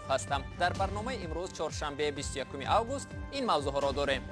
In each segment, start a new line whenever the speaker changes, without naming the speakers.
Ҳастам. Дар барномаи имрӯз, чоршанбе, 21 август, ин мавзӯъҳоро дорем.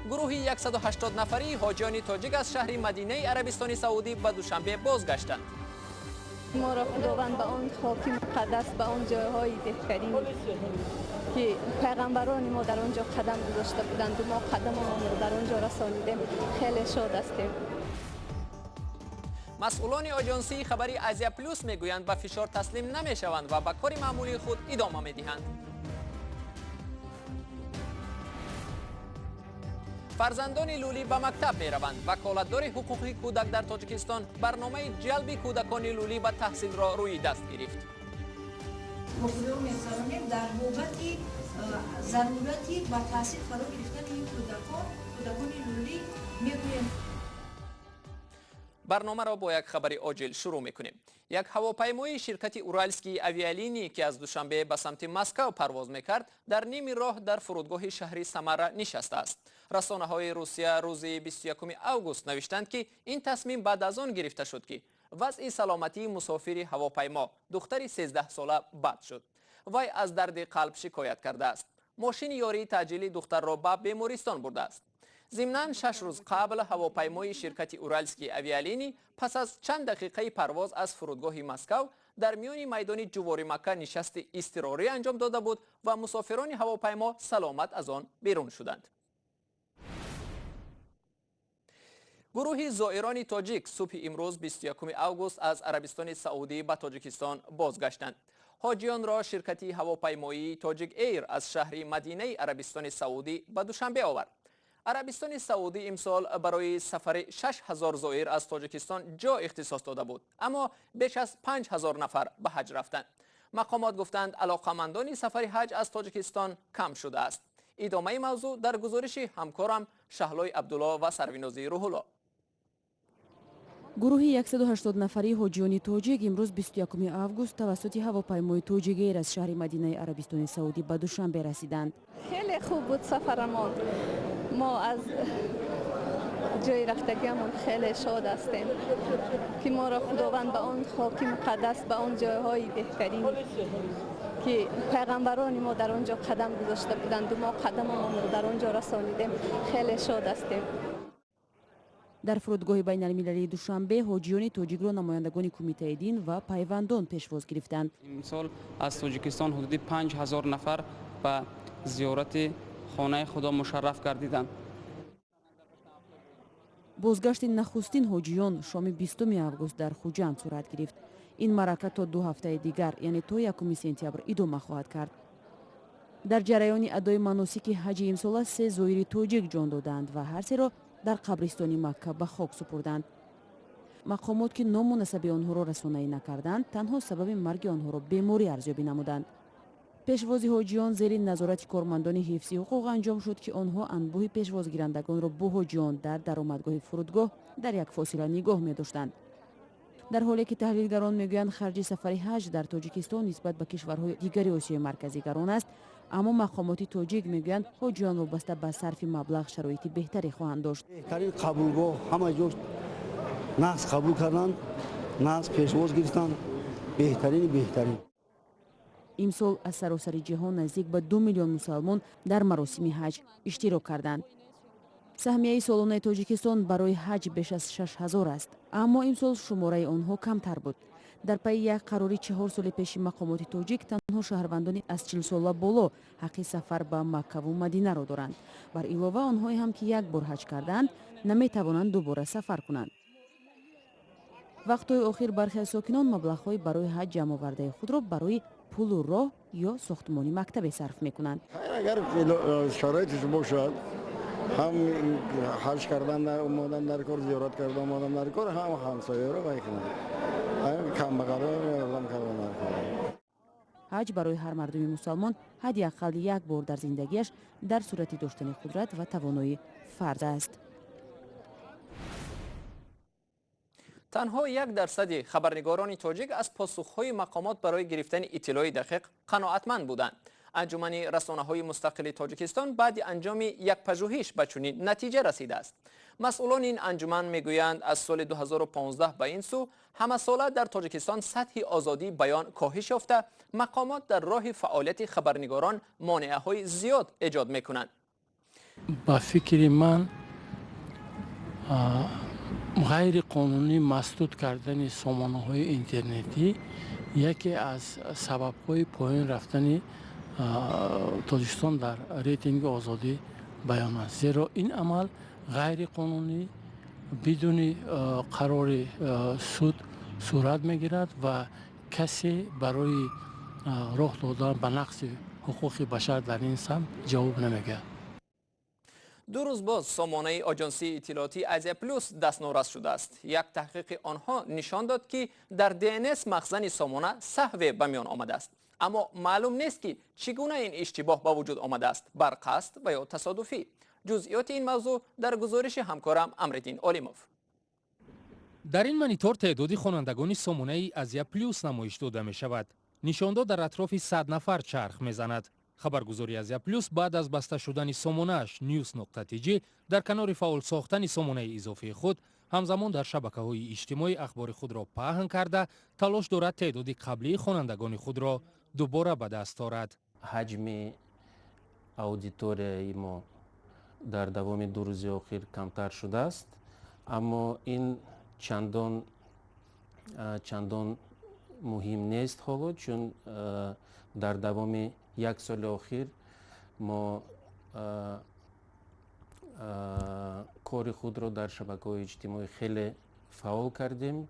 Гурӯҳи 180 нафарии ҳоҷиёни тоҷик аз шаҳри Мадинаи Арабистони Саудӣ ба Душанбе бозгаштанд.
Моро Худованд ба он хоки муқаддас, ба он ҷойҳои беҳтарин, ки пайғамбарони мо дар он ҷо қадам гузошта буданд, мо қадамамонро дар он ҷо расонидем, хеле шод ҳастем.
Масъулони оҷонсии хабари Азия Плюс мегӯянд, ба фишор таслим намешаванд ва ба кори маъмулии худ идома медиҳанд. Фарзандони лулӣ ба мактаб мераванд. Ваколатдори ҳуқуқи кӯдак дар Тоҷикистон барномаи ҷалби кӯдакони лулӣ ба таҳсилро рӯи даст гирифт.
Мухбирон мегузаронем дар бобати зарурати ба таҳсил фаро гирифтани ин кӯдакон, кӯдакони лулӣ мегӯем.
Барномаро бо як хабари оҷил шурӯъ мекунем. Як ҳавопаймои ширкати Уральские авиалинии, ки аз Душанбе ба самти Москав парвоз мекард, дар ними роҳ дар фурудгоҳи шаҳри Самара нишастааст. Расонаҳои Русия рӯзи 21 август навиштанд, ки ин тасмим баъд аз он гирифта шуд, ки вазъи саломатии мусофири ҳавопаймо, духтари 13сола, бад шуд. Вай аз дарди қалб шикоят кардааст. Мошини ёрии таъҷилӣ духтарро ба бемористон бурдааст. Зимнан, 6 рӯз қабл ҳавопаймои ширкати Уральские авиалинии пас аз чанд дақиқаи парвоз аз фурудгоҳи Москав дар миёни майдони Ҷувори Макка нишасти изтирорӣ анҷом дода буд ва мусофирони ҳавопаймо саломат аз он берун шуданд. Гурӯҳи зоирони тоҷик субҳи имрӯз, 21 август, аз Арабистони Саудӣ ба Тоҷикистон бозгаштанд. Ҳоҷиёнро ширкати ҳавопаймоии Тоҷик Эйр аз шаҳри Мадинаи Арабистони Саудӣ ба Душанбе овард. Арабистони Саудӣ имсол барои сафари 6000 зоир аз Тоҷикистон ҷо ихтисос дода буд, аммо беш аз 5000 нафар ба ҳаҷ рафтанд. Мақомот гуфтанд, алоқамандони сафари ҳаҷ аз Тоҷикистон кам шудааст. Идомаи мавзӯъ дар гузориши ҳамкорам Шаҳлои Абдулло ва Сарвинозии Рӯҳулло.
Гурӯҳи 180 нафарии ҳоҷиёни тоҷик имрӯз, 21 август, тавассути ҳавопаймои Тоҷик Эйр аз шаҳри Мадинаи Арабистони Саудӣ ба Душанбе расиданд.
Хеле хуб буд сафарамон. Мо аз ҷои рафтагиамон хеле шод ҳастем, ки моро Худованд ба он хоки муқаддас, ба он ҷойҳои беҳтарин, ки пайғамбарони мо дар он ҷо қадам гузошта буданд, мо қадамамонро дар он ҷо расонидем, хеле шод ҳастем.
Дар фурудгоҳи байналмилалии Душанбе ҳоҷиёни тоҷикро намояндагони Кумитаи дин ва пайвандон пешвоз гирифтанд.
Имсол аз Тоҷикистон ҳудуди 5000 нафар ба зиёрати хонаи Худо мушарраф гардиданд.
Бозгашти нахустин ҳоҷиён шоми 20 август дар Хуҷанд сурат гирифт. Ин маърака то 2 ҳафтаи дигар, яъне то 1 сентябр, идома хоҳад кард. Дар ҷараёни адои маносики ҳаҷи имсола се зоири тоҷик ҷон доданд ва ҳар серо дар қабристони Макка ба хок супурданд. Мақомот, ки ному насаби онҳоро расонаӣ накарданд, танҳо сабаби марги онҳоро беморӣ арзёбӣ намуданд. Пешвози ҳоҷиён зери назорати кормандони ҳифзи ҳуқуқ анҷом шуд, ки онҳо анбӯҳи пешвозгирандагонро бо ҳоҷиён дар даромадгоҳи фурудгоҳ дар як фосила нигоҳ медоштанд. Дар ҳоле ки таҳлилгарон мегӯянд, харҷи сафари ҳаҷ дар Тоҷикистон нисбат ба кишварҳои дигари Осиёи Марказӣ гарон аст, аммо мақомоти тоҷик мегӯянд, ҳоҷиён вобаста ба сарфи маблағ шароити беҳтаре хоҳанд дошт.
Беҳтарин қабулгоҳ, ҳама ҷо нағз қабул карданд, нағз пешвоз гирифтанд, беҳтарини беҳтарин.
Имсол аз саросари ҷаҳон наздик ба 2 миллион мусалмон дар маросими ҳаҷ иштирок карданд. Саҳмияи солонаи Тоҷикистон барои ҳаҷ беш аз 6000 аст, аммо имсол шумораи онҳо камтар буд. Дар пайи як қарори 4 соли пеши мақомоти тоҷик, танҳо шаҳрвандони аз 40сола боло ҳаққи сафар ба Маккаву Мадинаро доранд. Бар илова, онҳое ҳам ки як бор ҳаҷ кардаанд, наметавонанд дубора сафар кунанд. Вақтҳои охир бархе аз сокинон маблағҳои барои ҳаҷ ҷамъовардаи худро барои пулу роҳ ё сохтмони мактабе сарф мекунанд.
Агар шароитш бошад, ҳам ҳаҷ кардан омодан дар кор, зиёрат кардан омодан дар кор, ҳам ҳамсояро вай кунанд, камбағалро ёрдам кардан дар кор.
Ҳаҷ барои ҳар мардуми мусалмон ҳадди ақал як бор дар зиндагиаш дар сурати доштани қудрат ва тавоноӣ фарз аст.
Танҳо 1 дарсади хабарнигорони тоҷик аз посухҳои мақомот барои гирифтани иттилои дақиқ қаноатманд буданд. Анҷумани расонаҳои мустақили Тоҷикистон баъди анҷоми як пажӯҳиш ба чунин натиҷа расидааст. Масъулони ин анҷуман мегӯянд, аз соли 2015 ба ин сӯ ҳамасола дар Тоҷикистон сатҳи озодии баён коҳиш ёфта, мақомот дар роҳи фаъолияти хабарнигорон монеаҳои зиёд эҷод мекунанд.
Ба фикри ман, ғайриқонунӣ масдуд кардани сомонаҳои интернетӣ яке аз сабабҳои поён рафтани Тоҷикистон дар рейтинги озодии баён аст, зеро ин амал ғайриқонунӣ, бидуни қарори суд сурат мегирад ва касе барои роҳ додан ба нақзи ҳуқуқи башар дар ин самт ҷавоб намегӯяд.
2 рӯз боз сомонаи оҷонсии иттилоотии Азия Плюс дастнорас шудааст. Як таҳқиқи онҳо нишон дод, ки дар ДНС махзани сомона саҳве ба миён омадааст. Аммо маълум нест, ки чӣ гуна ин иштибоҳ ба вуҷуд омадааст, барқасд ва ё тасодуфӣ. Ҷузъиёти ин мавзӯъ дар гузориши ҳамкорам Амриддин Олимов.
Дар ин монитор теъдоди хонандагони сомонаи Азия Плюс намоиш дода мешавад. Нишондод дар атрофи 100 нафар чарх мезанад. Хабаргузории Азия Плюс баъд аз баста шудани сомонааш news нуқта tj дар канори фаъол сохтани сомонаи изофии худ ҳамзамон дар шабакаҳои иҷтимоӣ ахбори худро паҳн карда, талош дорад теъдоди қаблии хонандагони худро дубора ба даст орад.
Ҳаҷми аудиторияи мо дар давоми 2 рӯзи охир камтар шудааст, аммо ин чандон муҳим нест ҳоло, чун дар давоми як соли охир мо кори худро дар шабакаҳои иҷтимоӣ хеле фаъол кардем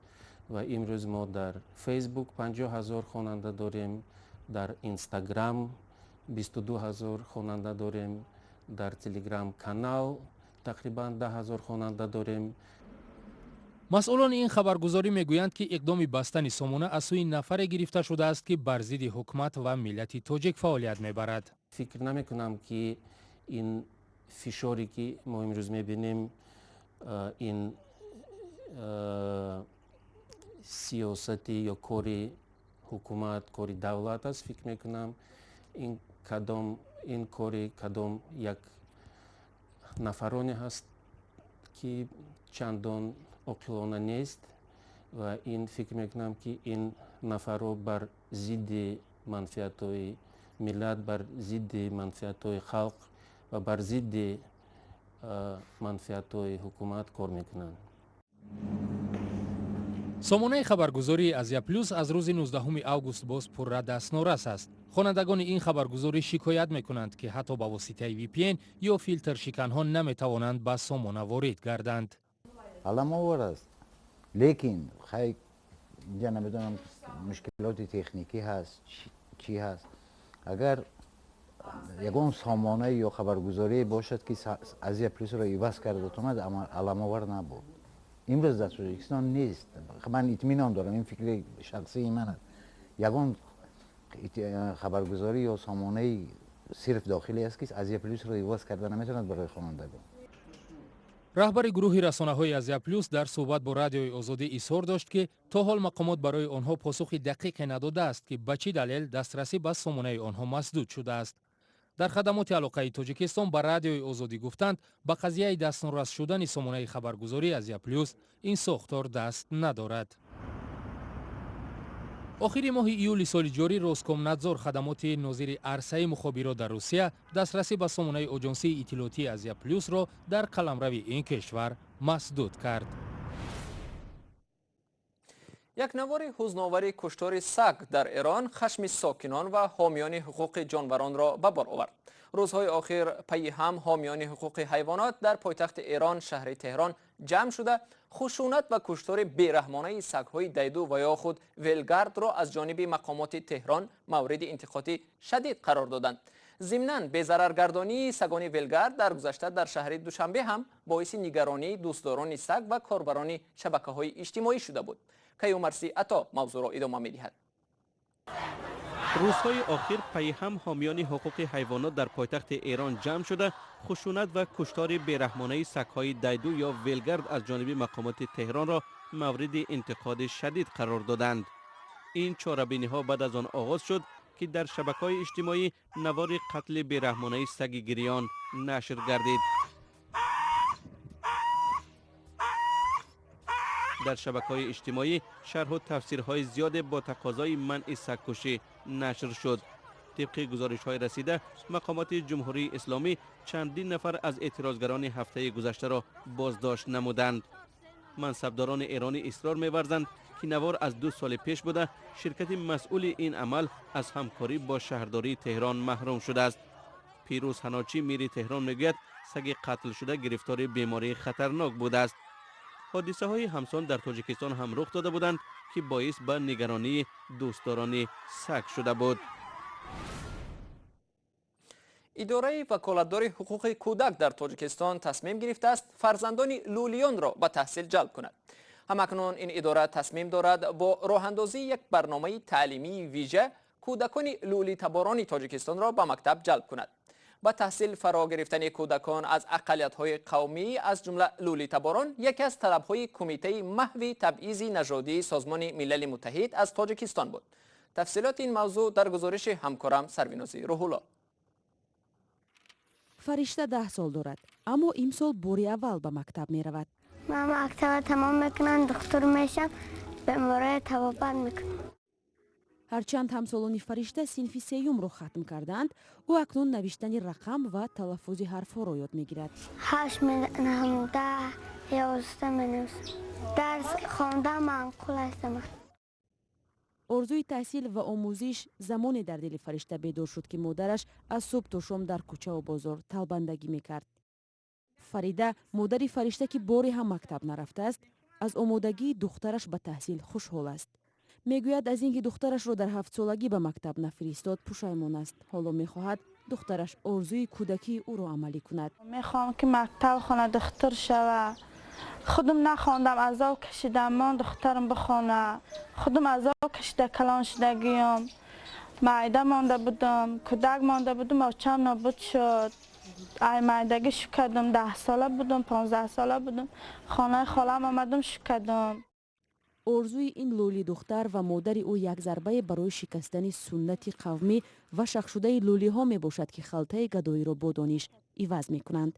ва имрӯз мо дар Фейсбук 50 ҳазор хонанда дорем, дар Инстаграм 22 ҳазор хонанда дорем, дар Телеграм канал тақрибан 10 ҳазор хонанда дорем.
Масъулони ин хабаргузорӣ мегӯянд, ки иқдоми бастани сомона аз сӯи нафаре гирифта шудааст, ки бар зидди ҳукумат ва миллати тоҷик фаъолият мебарад.
Фикр намекунам, ки ин фишоре ки мо имрӯз мебинем, ин сиёсати ё кори ҳукумат, кори давлат аст. Фикр мекунам, ин кори кадом як нафароне ҳаст, ки чандон оқилона нест, ва ин фикр мекунам, ки ин нафарро бар зидди манфиатҳои миллат, бар зидди манфиатҳои халқ ва бар зидди манфиатҳои ҳукумат кор мекунанд.
Сомонаи хабаргузории Азия Плюс аз рӯзи 19 август боз пурра дастнорас аст. Хонандагони ин хабаргузорӣ шикоят мекунанд, ки ҳатто ба воситаи VPN ё филтршиканҳо наметавонанд ба сомона ворид гарданд.
Аламовар аст, лекин хай, инҷа намедонам, мушкилоти техникӣ ҳаст, чӣ ҳаст. Агар ягон сомона ё хабаргузорие бошад, ки Азия Плюсро иваз карда тонад, аламовар набуд. Имрӯз дар Тоҷикистон нест, ман итминон дорам, ин фикри шахсии ман аст. Ягон хабаргузорӣ ё сомонаи сирф дохилӣ аст, ки Азия Плюсро иваз карда наметавонад барои хонандагон.
Раҳбари гурӯҳи расонаҳои Азия Плюс дар суҳбат бо Радиои Озодӣ изҳор дошт, ки то ҳол мақомот барои онҳо посухи дақиқе надодааст, ки ба чӣ далел дастрасӣ ба сомонаи онҳо масдуд шудааст. Дар хадамоти алоқаи Тоҷикистон ба Радиои Озодӣ гуфтанд, ба қазияи дастнорас шудани сомонаи хабаргузории Азия Плюс ин сохтор даст надорад. Охири моҳи июли соли ҷорӣ Роскомнадзор, хадамоти нозири арсаи мухобирот дар Русия, дастрасӣ ба сомонаи оҷонсии иттилоотии Азия Плюсро дар қаламрави ин кишвар масдуд кард.
Як навори ҳузновари куштори саг дар Эрон хашми сокинон ва ҳомиёни ҳуқуқи ҷонваронро ба бор овард. Рӯзҳои охир пайи ҳам ҳомиёни ҳуқуқи ҳайвонот дар пойтахти Эрон, шаҳри Теҳрон, ҷамъ шуда, хушунат ва куштори бераҳмонаи сагҳои дайду ва ё худ велгардро аз ҷониби мақомоти Теҳрон мавриди интиқоди шадид қарор доданд. Зимнан безараргардонии сагони велгард дар гузашта дар шаҳри Душанбе ҳам боиси нигаронии дӯстдорони саг ва корбарони шабакаҳои иҷтимоӣ шуда буд. Каюмарси Ато мавзӯъро идома медиҳад.
Рӯзҳои охир пайи ҳам ҳомиёни ҳуқуқи ҳайвонот дар пойтахти Эрон ҷамъ шуда, хушунат ва куштори бераҳмонаи сагҳои дайду ё велгард аз ҷониби мақомоти Теҳронро мавриди интиқоди шадид қарор доданд. Ин чорабиниҳо баъд аз он оғоз шуд, ки ки дар шабакаҳои иҷтимоӣ навори қатли бераҳмонаи саги гирён нашр гардид. Дар шабакаҳои иҷтимоӣ шарҳу тафсирҳои зиёде бо тақозои манъи сагкушӣ нашр шуд. Тибқи гузоришҳои расида, мақомоти Ҷумҳурии Исломӣ чандин нафар аз эътирозгарони ҳафтаи гузаштаро боздошт намуданд. Мансабдорони эронӣ исрор меварзанд, ки навор аз 2 соли пеш буда, ширкати масъули ин амал аз ҳамкорӣ бо шаҳрдории Теҳрон маҳрум шудааст. Пирӯз Ҳаночӣ, мири Теҳрон, мегӯяд саги қатлшуда гирифтори бемории хатарнок будааст. Ҳодисаҳои ҳамсон дар Тоҷикистон ҳам рух дода буданд, ки боис ба нигаронии дӯстдорони саг шуда буд.
Идораи ваколатдори ҳуқуқи кӯдак дар Тоҷикистон тасмим гирифтааст фарзандони лӯлиёнро ба таҳсил ҷалб кунад. Ҳамакнун ин идора тасмим дорад бо роҳандозии як барномаи таълимии вижа кӯдакони лӯлитаборони Тоҷикистонро ба мактаб ҷалб кунад. Ба таҳсил фаро гирифтани кӯдакон аз ақаллиятҳои қавмӣ, аз ҷумла лӯлитаборон, яке аз талабҳои Кумитаи маҳви табъизи нажодии Созмони Милали Муттаҳид аз Тоҷикистон буд. Тафсилоти ин мавзӯъ дар гузориши ҳамкорам Сарвинози Рӯҳулло.
Фаришта 10 сол дорад, аммо имсол бори аввал ба мактаб меравад.
Ман мактабро тамом мекунам, духтур мешам, беморро табобат мекунам.
Ҳарчанд ҳамсолони Фаришта синфи сеюмро хатм кардаанд, ӯ акнун навиштани рақам ва талаффузи ҳарфҳоро ёд мегирад.
8, 9, 10, 11 менависам. Дарс хондан маъқул аст ман.
Орзуи таҳсил ва омӯзиш замоне дар дили Фаришта бедор шуд, ки модараш аз субҳ то шом дар кӯчаву бозор талбандагӣ мекард. Фарида, модари Фаришта, ки боре ҳам мактаб нарафтааст, аз омодагии духтараш ба таҳсил хушҳол аст. Мегӯяд, аз ин ки духтарашро дар 7-солагӣ ба мактаб нафиристод, пушаймон аст. Ҳоло мехоҳад духтараш орзуи кӯдакии ӯро амалӣ кунад.
Мехоҳам, ки мактаб хона, духтур шава. Худам нахондам, азоб кашидам, ман духтарам бихона. Худам азоб кашида калон шудагиям. Майда монда будам, кӯдак монда будам, очам нобуд шуд. Ай майдагӣ шу кардам, 10 сола будам, 15 сола будам. Хонаи холам омадам, шу кардам.
Орзуи ин лӯли духтар ва модари ӯ як зарбае барои шикастани суннати қавмӣ ва шахшудаи лӯлиҳо мебошад, ки халтаи гадоиро бо дониш иваз мекунанд.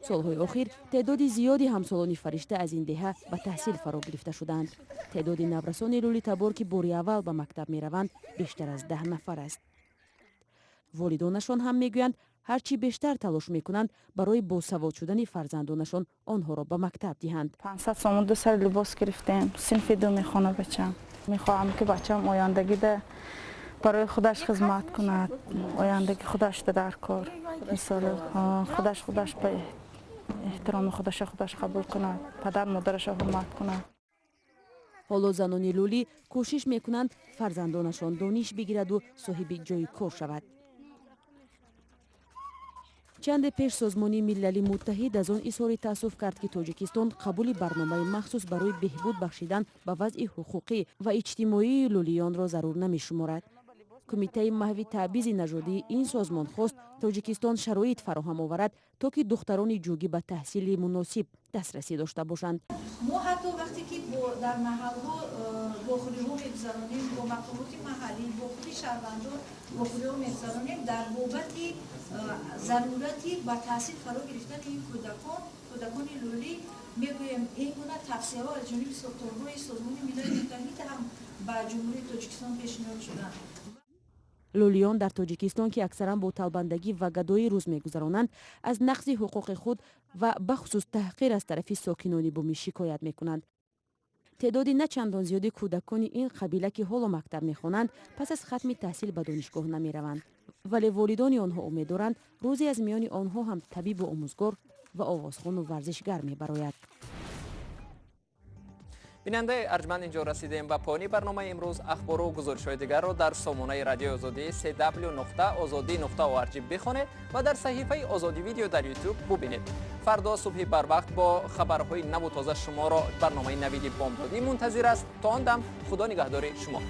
Солҳои охир теъдоди зиёди ҳамсолони Фаришта аз ин деҳа ба таҳсил фаро гирифта шуданд. Теъдоди наврасони лӯлитабор, ки бори аввал ба мактаб мераванд, бештар аз 10 нафар аст. Волидонашон ҳам мегӯянд, ҳар чӣ бештар талош мекунанд барои босавод шудани фарзандонашон онҳоро ба мактаб диҳанд.
500 сомон 2 сар либос гирифтем. Синфи 2 мехонад бачам. Мехоҳам, ки бачам ояндагида барои худаш хизмат кунад, ояндаги худаш дар кор. Мисол, худаш ба эҳтироми худаша худаш қабул кунад, падар модараша ҳурмат кунад.
Ҳоло занони лӯлӣ кӯшиш мекунанд фарзандонашон дониш бигираду соҳиби ҷои кор шавад. Чанде пеш Созмони Милали Муттаҳид аз он изҳори таассуф кард, ки Тоҷикистон қабули барномаи махсус барои беҳбуд бахшидан ба вазъи ҳуқуқӣ ва иҷтимоии лӯлиёнро зарур намешуморад. Кумитаи маҳви таъбизи нажодии ин созмон хост Тоҷикистон шароит фароҳам оварад, то ки духтарони ҷугӣ ба таҳсили муносиб дастрасӣ дошта бошанд.
Мо ҳатто вақте ки дар маҳалҳо вохӯриҳо мегузаронем, бо мақомоти маҳаллӣ, бо худи шаҳрвандон вохӯриҳо мегузаронем, дар бобати зарурати ба таҳсил фаро гирифтани ин кӯдакон, кӯдакони лӯлӣ, мегӯем, ин гуна тавсияҳо аз ҷониби сохторҳои Созмони Милали Муттаҳид ҳам ба Ҷумҳурии Тоҷикистон пешниҳод шуданд.
Лӯлиён дар Тоҷикистон, ки аксаран бо талбандагӣ ва гадоӣ рӯз мегузаронанд, аз нақзи ҳуқуқи худ ва бахусус таҳқир аз тарафи сокинони бумӣ шикоят мекунанд. Теъдоди на чандон зиёди кӯдакони ин қабила, ки ҳоло мактаб мехонанд, пас аз хатми таҳсил ба донишгоҳ намераванд. Вале волидони онҳо умед доранд, рӯзе аз миёни онҳо ҳам табибу омӯзгор ва овозхону варзишгар мебарояд.
Бинандаи арҷманд, инҷо расидем ба поёни барномаи имрӯз. Ахбору гузоришҳои дигарро дар сомонаи Радиои Озодӣ cw.ozodi.org бихонед ва дар саҳифаи Озодӣ видео дар YouTube бубинед. Фардо субҳи барвақт бо хабарҳои наву тоза шуморо барномаи Навиди бомдодӣ мунтазир аст. То он дам Худо нигаҳдори шумо.